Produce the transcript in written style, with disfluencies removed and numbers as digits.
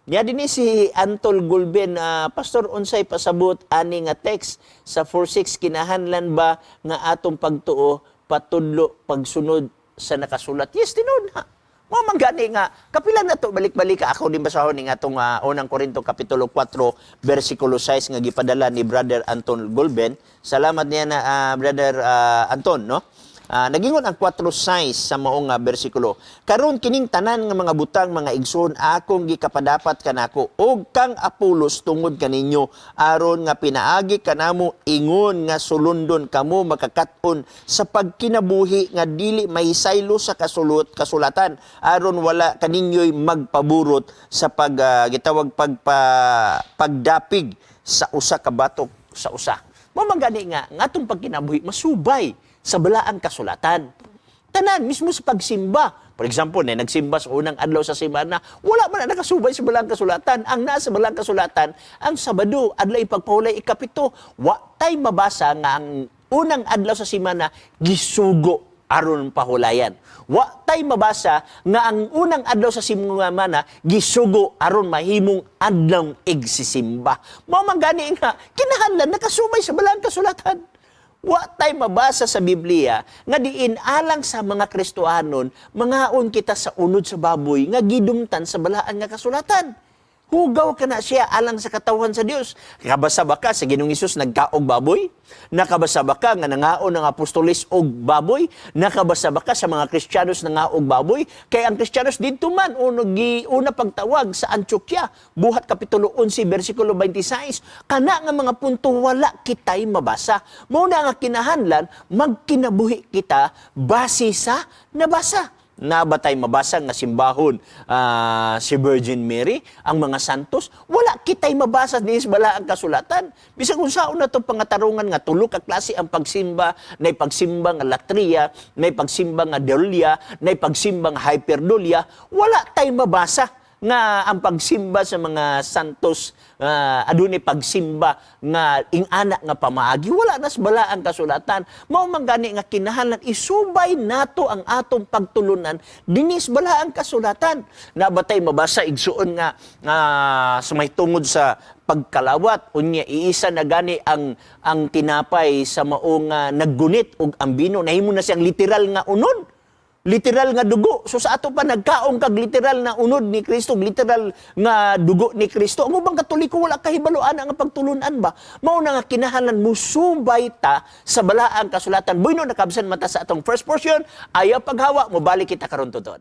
Nya dinhi si Antol Gulben, "Pastor, unsay pasabot ani nga text sa 4:6? Kinahanglan ba nga atong pagtuo patudlo pagsunod sa nakasulat?" Yes, tinuod na. Mao man gani nga kapila na to balik-balik. Ako din basahon ni atong Unang Korinto kapitulo 4 bersikulo 6 nga gipadala ni Brother Anton Gulben. Salamat niya na Brother Anton, no? Nagingon ang 4:6 sa maong nga bersikulo. "Karon kining tanan nga mga butang, mga igsoon, akong gikapadapat kanako ug kang Apolos tungod kaninyo, aron nga pinaagi kanamo ingon nga sulundon kamo makakat-on sa pagkinabuhi nga dili mahisaylo sa kasulatan, aron wala kaninyo'y magpaburot sa pag gitawag pagdapig sa usa ka batok sa usa." Mao man gani nga atong pagkinabuhi masubay sa balaang kasulatan. Tanan, mismo sa pagsimba. For example, na nagsimba sa unang adlaw sa semana, wala man na nakasubay sa balaang kasulatan. Ang nasa balaang kasulatan, ang Sabado, adlaw ipagpahulay ikapito. Wa tay mabasa nga ang unang adlaw sa semana gisugo aron pahulayan. Wa tay mabasa nga ang unang adlaw sa semana gisugo aron mahimong adlaw igsisimba. Mao man gani nga kinahanglan nakasubay sa balaang kasulatan. Wa tay mabasa sa Biblia nga diin alang sa mga Kristohanon mangaon kita sa unod sa baboy nga gidumtan sa balaan nga kasulatan. Hugaw ka na siya alang sa katawhan sa Dios. Nakabasa ba ka sa Ginoong Hesus nagkaog baboy? Nakabasa ba ka nga nangaon ang apostoles og baboy? Nakabasa ba ka sa mga Kristiyanos nangaog baboy? Kay ang Kristiyanos didto man uno gi una pagtawag sa Antioquia, Buhat kapitulo 11 bersikulo 26. Kana nga mga punto wala kitay mabasa. Mao na nga kinahanglan magkinabuhi kita base sa nabasa. Naa ba tay mabasa nga simbahon si Virgin Mary, ang mga santos? Wala kitay mabasa dinhi sa balaang kasulatan. Bisag unsaon na itong pangatarungan nga tulo ka klase ang pagsimba, nay pagsimba nga latria, nay pagsimba nga dulia, nay pagsimba nga hyperdulia, wala tay mabasa nga ang pagsimba sa mga santos adunay pagsimba nga ingana nga pamaagi. Wala nas balaang kasulatan. Mao man gani nga kinahanglan isubay nato ang atong pagtulunan dinhi sa balaang kasulatan. Naa ba tay mabasa, igsuon, nga sa may tungod sa pagkalawat, unya iisa na gani ang tinapay sa maong naggunit og ang bino nahimo na siyang literal nga unod, literal nga dugo? So sa ato pa nagkaon kag literal na unod ni Kristo, literal nga dugo ni Kristo. Ang ubang Katoliko wala kahibaloan ang pagtulunan ba? Mao na nga kinahanglan musubay ta sa balaang kasulatan. Bueno, nakabsan mata sa atong first portion. Ayaw paghawa, mobalik kita karon tutod.